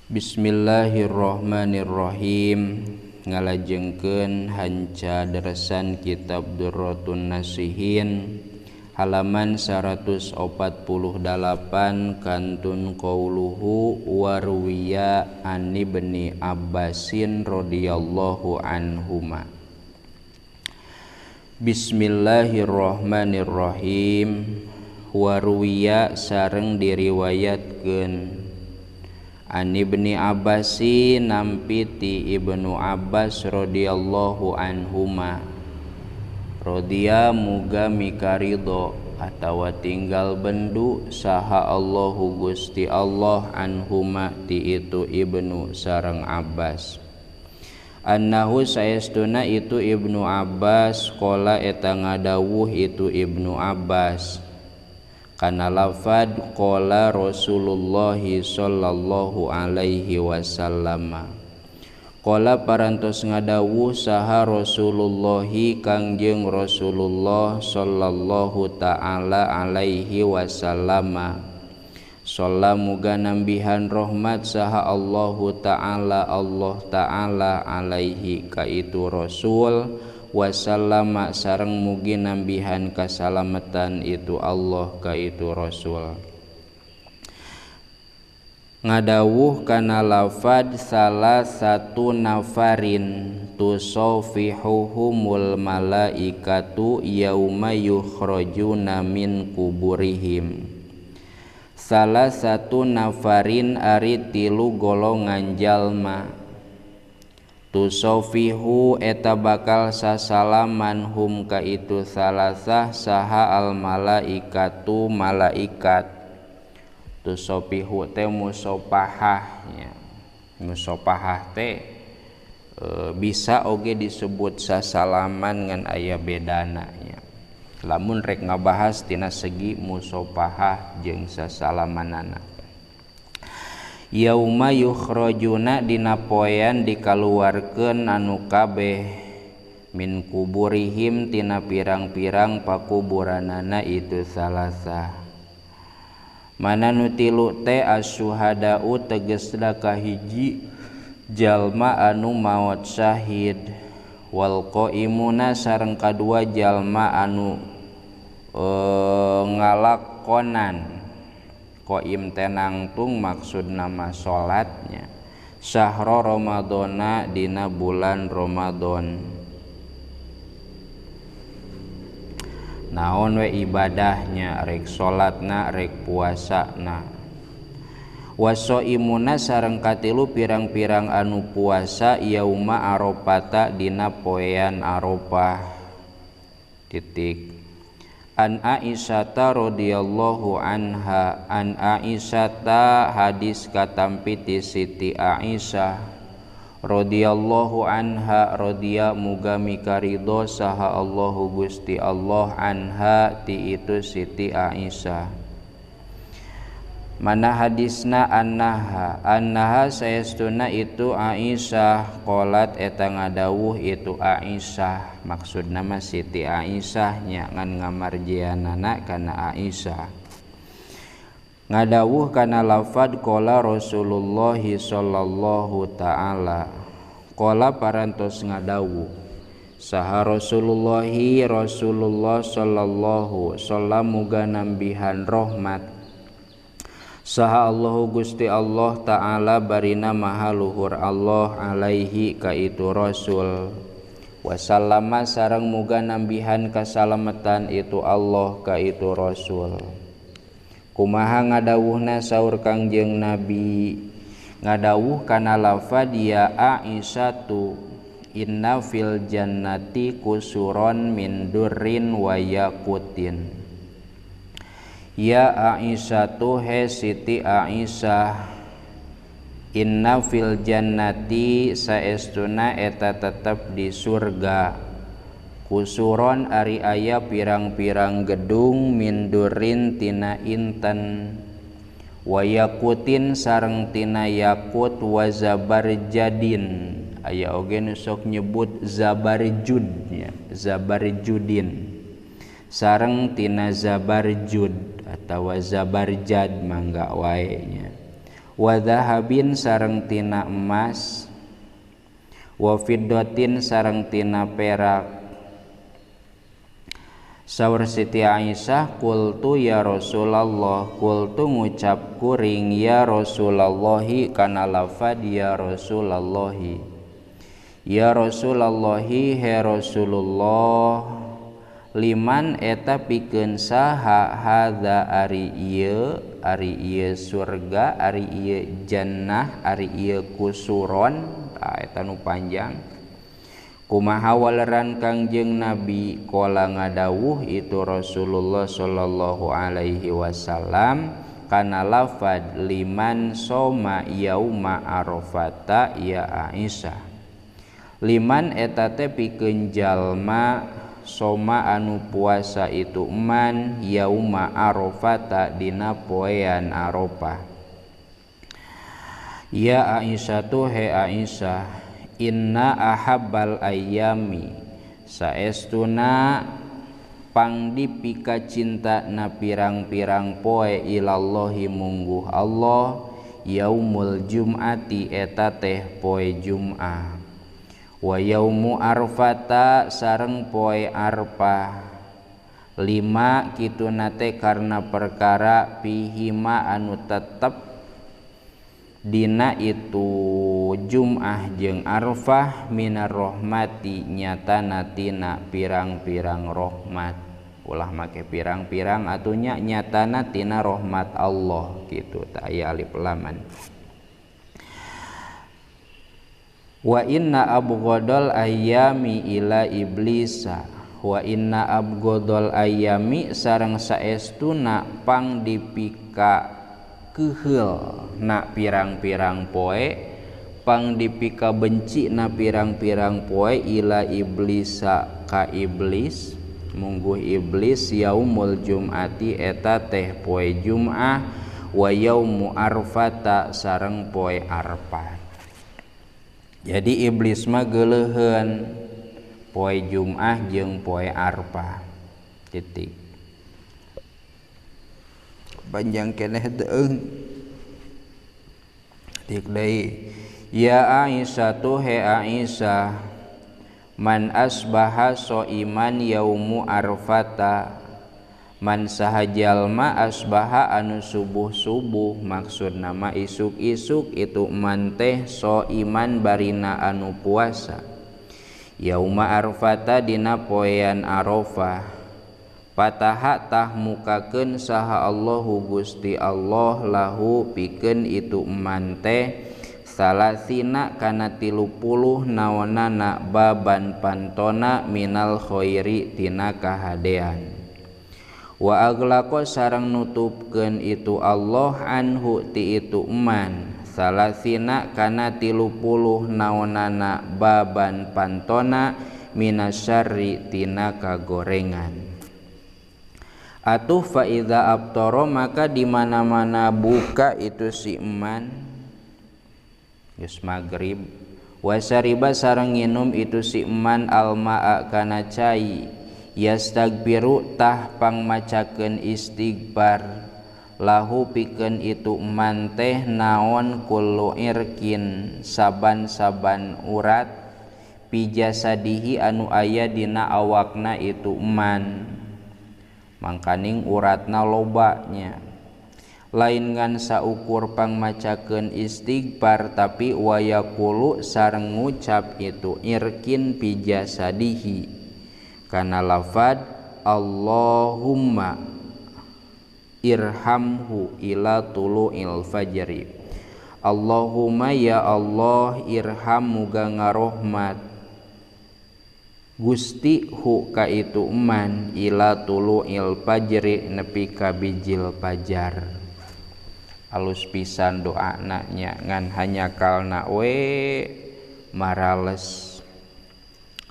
Bismillahirrahmanirrahim. Ngalajengkeun hanca deresan kitab Durratun Nasihin halaman 148 kantun qauluhu warwiya an Ibni Abbasin radhiyallahu anhuma. Bismillahirrahmanirrahim. Warwiya sareng diriwayatkeun an Ibni Abbasin nampi ti Ibnu Abbas radhiyallahu anhuma. Radhiya muga mikaridho atawa tinggal bendu saha Allahu Gusti Allah anhuma ti itu Ibnu sareng Abbas. Annahu saestuna itu Ibnu Abbas qala eta ngadawuh itu Ibnu Abbas kana lafad qala Rasulullah sallallahu alaihi wasallam. Qala parantos ngadawuh saha Rasulullah kangjeng Rasulullah sallallahu taala alaihi wasallam. Sholla muga nambihan rahmat saha Allahu ta'ala Allah ta'ala alaihi ka itu Rasul wasallama sareng mugi nambihan kasalamatan itu Allah ka itu Rasul. Ngadawuh kana lafad salah satu nafarin tusofihuhumul malaikatu yauma yukhrajuna min kuburihim. Salah satu nafarin ari tilu golongan jalma tusofihu eta bakal sasalaman hum ka itu salasah saha al malaikatu malaikat. Tusofihu teh musopahah nya. Musopahah teh bisa oge disebut sasalaman ngan aya bedana nya. Lamun rek ngabahas tina segi musopahah jeung sasalamanana. Yauma yukhrajuna dina poean dikaluarkeun anu kabeh min kuburihim tina pirang-pirang pakuburanana itu salasah. Mana nu tilu teh asyuhadau tegesna kahiji jalma anu maot syahid wal qaimuna sareng kadua jalma anu ngalakonan. Qaim teh nangtung maksudna mah salatnya sahra Ramadhana dina bulan Ramadan. Naon we ibadahnya rek salatna rek puasana. Wasoimuna sareng katilu pirang-pirang anu puasa yauma Arafata dina poean Arafah. Titik. An Aisyata radhiyallahu anha, an Aisyata hadis katampi ti Siti Aisyah radhiyallahu anha radhiya muga mikaridho saha Allahu Gusti Allah anha ti itu Siti Aisyah. Mana hadisna annaha, annaha saestuna itu Aisyah qolat eta ngadawuh itu Aisyah, maksudna mah Siti Aisyah nya ngan ngamarjianana kana Aisyah. Ngadawuh kana lafad qala Rasulullah sallallahu taala. Qala parantos ngadawuh saha Rasulullah Rasulullah sallallahu sallam muga nambihan rahmat saha Allahu Gusti Allah ta'ala barina maha luhur Allah alaihi ka itu Rasul wasallama sareng muga nambihan kasalamatan itu Allah ka itu Rasul. Kumaha ngadawuhna saur Kangjeng Nabi ngadawuh kana lafad ya Aisyatu inna fil jannati kusuron min durrin wa yaqutin. Ya Aisyatu he Siti Aisyah inna fil jannati saestuna eta tetep di surga kusuron ari aya pirang-pirang gedung min durrin tina inten wa yaqutin sareng tina yakut wa zabarjadin aya oge nu sok nyebut zabarjud nya zabarjudin sareng tina zabarjud atawa zabarjad mangga wae nya. Wa dhahabin sareng tina emas wa fiddatin sareng tina perak. Saur Siti Aisyah qultu ya Rasulullah, qultu ngucap kuring ya Rasulullahi kana lafad ya Rasulullahi. Ya Rasulullahi he Rasulullah, liman eta pikeun saha hadza ari ieu surga, ari ieu jannah, ari ieu kusuron, tah eta nu panjang. Kumaha waleran Kangjeng Nabi qala ngadawuh itu Rasulullah sallallahu alaihi wasallam kana lafad liman soma yauma arafata ya Aisyah. Liman eta teh pikeun jalma soma anu puasa itu man yauma arafata dina poean Arafah. Ya Aisyah tu he Aisyah, inna ahabbal ayyami saestuna pangdipika cinta na pirang-pirang poe ilallahi mungguh Allah yaumul jum'ati eta teh poe Jum'ah wa yaumu arfata sareng poe Arfah. Lima kituna teh karena perkara pihima anu tetep dina itu Jum'ah jeung Arfah minar rohmati nyatana tina pirang-pirang rohmat. Ulah make pirang-pirang atunya nyatana tina rohmat Allah gitu tah aya alif laman. Wa inna abghadal ayyami ila iblisa wa inna abghadal ayyami sareng saestuna pang dipika keuheul na pirang-pirang poe, pang dipika benci na pirang-pirang poe ila iblisa ka iblis mungguh iblis yaumul jum'ati eta teh poe Jum'ah wa yaumu arfata sareng poe Arfah. Jadi iblis mah geuleuheun poe Jum'ah jeung poe Arfah. Titik. Panjang keneh deung. Tik deui. Ya Aisyah tu he Aisyah, man asbaha soiman yaumu arfata, man saha jalma asbaha anu subuh-subuh maksudna mah isuk-isuk itu man teh soiman barina anu puasa yauma arfata dina poean Arafah. Pataha tah mukakeun saha Allahu Gusti Allah lahu pikeun itu man teh salasina kana 30 naonana baban pantona minal khairi tina kahadean. Wa aglaqa sareng nutupkeun itu Allah anhu ti itu man salasina kana 30 naonana baban pantona minasyarri tina kagorengan. Atuh fa idza abtara maka di mana-mana buka itu si eman geus magrib wasariba sareng nginum itu si eman almaa kana cai yastagfiru tah pangmacakeun istighfar lahu pikeun itu eman teh naon kullu irkin saban-saban urat pijasadihi anu aya dina awakna itu eman mangkaning uratna lobanya. Lain ngan saukur pangmacakeun istighfar tapi wayaqulu sareng ngucap itu irkin pijasadihi kana lafad Allahumma irhamhu ila tulu'il fajri. Allahumma ya Allah irham muga ngarohmat Gusti hu ka itu eman ila tulu'il fajri nepi ka bijil pajar. Alus pisan doana nya ngan hanya kalna we marales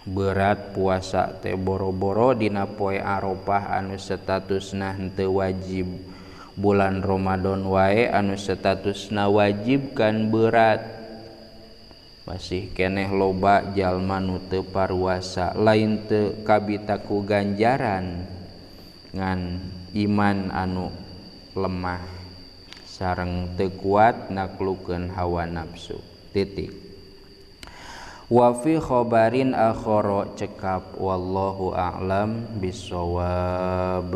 berat puasa teh boro-boro dina poe Arafah anu statusna henteu wajib, bulan Ramadan wae anu statusna wajib kan berat. Masih keneh loba jalma nu teu paruasa lain teu kabitaku ganjaran ngan iman anu lemah. Sareng teu kuat naklukeun hawa nafsu. Titik. Wa fi khabarin akhara cekap wallahu a'lam bissawab.